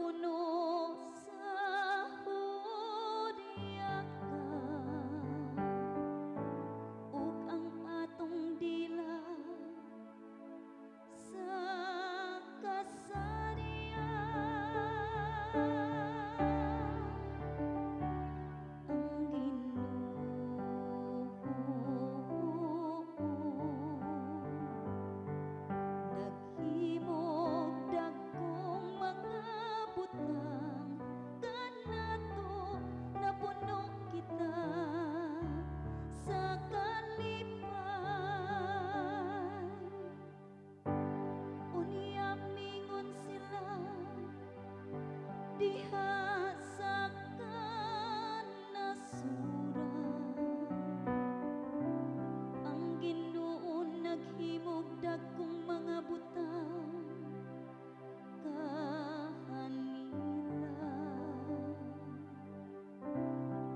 Napuno sa hudyaka ug ang atong dila sa kasarian. Ang Ginoo naghimog dagkong mga butang kanato, napuno kita sa kalipay. Unya mingon sila diha sa kanasuran, ang Ginoo naghimog dagkong mga butang kanila.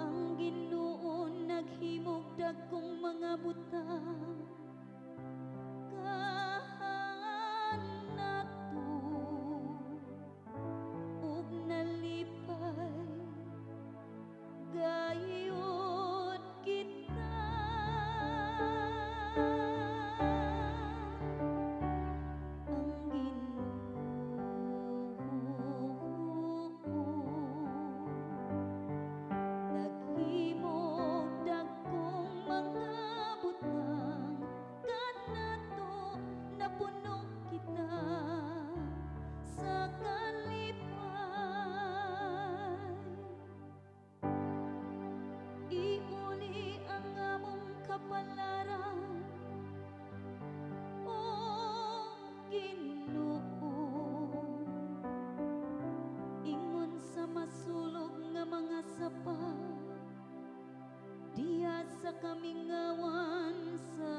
Ang Ginoo naghimog dagkong mga butang kanato ug nalipay gayud kita. Ang Ginoo naghimog dagkong mga butang kanato, napuno kita sa kalipay. Iuli ang among kapalaran, O Ginoo, ingon sa masulog nga mga sapa diha sa kamingawan sa